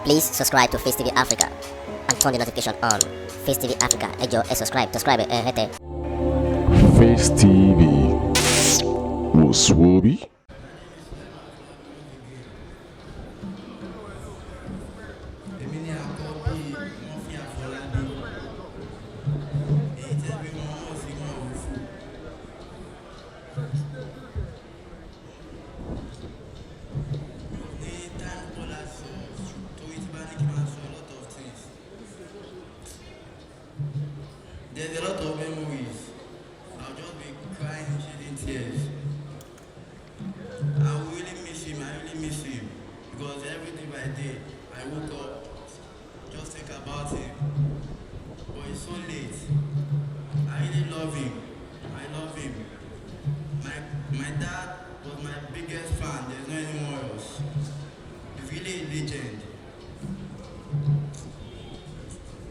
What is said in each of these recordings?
Please subscribe to Face TV Africa and turn the notification on. Face TV Africa, ẹ jọ̀ọ́ subscribe, hete. Face TV was Swoby. There's a lot of memories. I'll just be crying, shedding tears. I really miss him. Because every day by day, I woke up, just think about him. But it's so late. I really love him. I love him. My dad was my biggest fan. There's no anyone else. He's really a legend.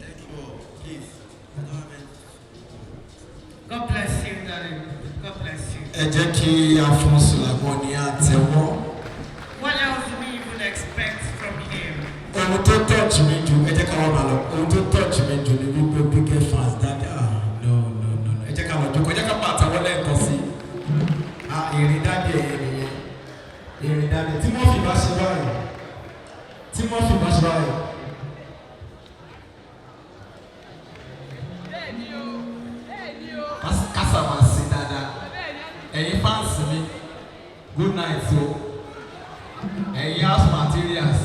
Thank you all. Please. I don't have any. God bless you, darling. God bless you. Ẹ jẹ́ kí Alphonse Lagbo ní àtẹ́wọ́. What else do we even expect from him? Ohun tó touch mi jù, ẹ jẹ́ ká wọ́n máa lọ. Ohun tó touch mi jù ni wípé biggest fans dáadáa. No. Ẹ jẹ́ ká lọ jókòó, ẹ jẹ́ ká máa àtẹ́wọ́ lẹ́ẹ̀kan sí. Èrè dáadé ẹ̀yẹ nìyẹn. Èrè dáadé. Tí wọ́n fi bá ṣe báyìí. Kásá máa ṣe dáadáa. Ẹ̀yin fans mi, good night o. Ẹ̀yin house materials.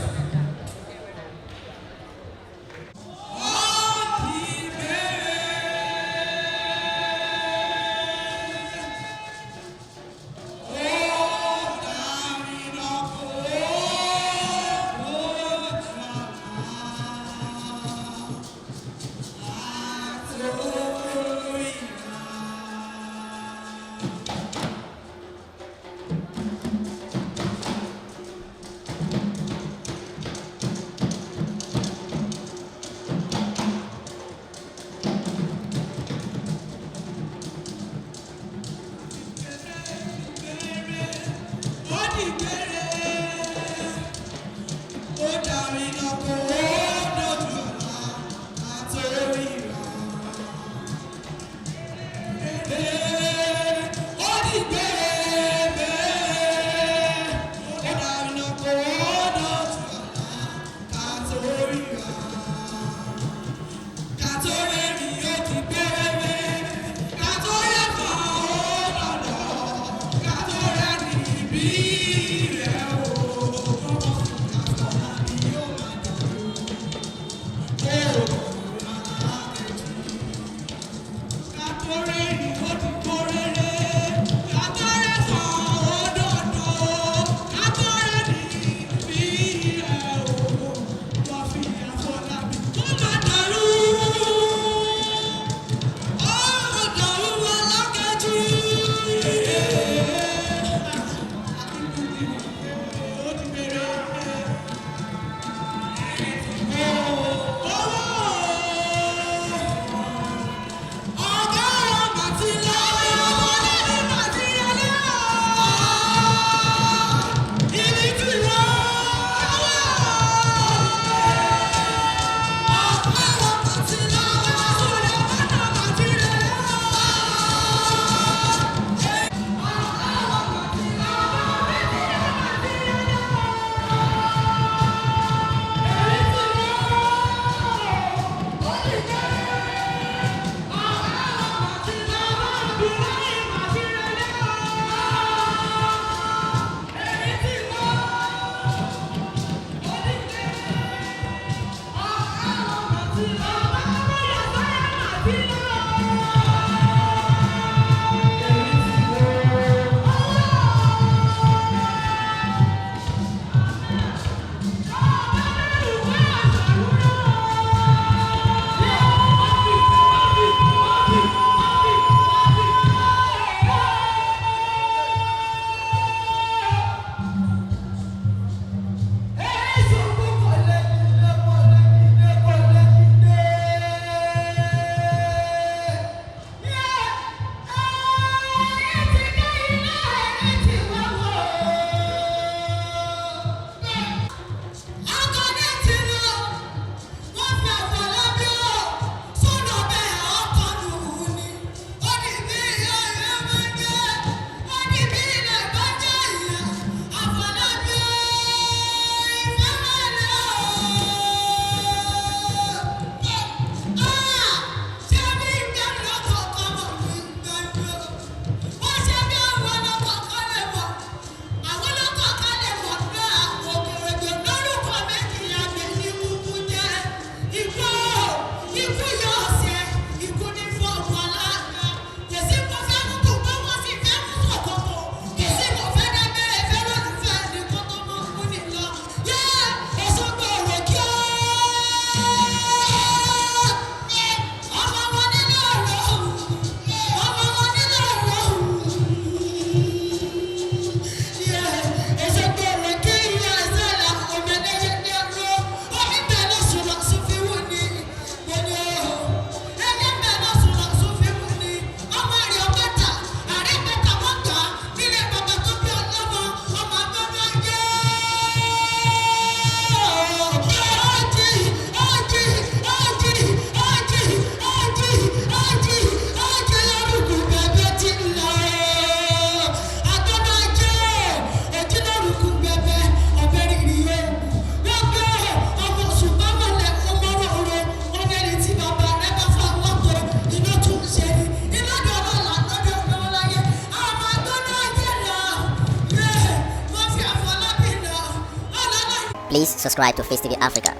Please subscribe to Face TV Africa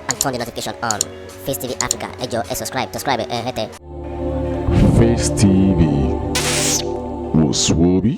and turn the notification on. Face TV Africa, ẹ jọ̀ọ́ ẹ subscribe, hete. Face TV was Swoby.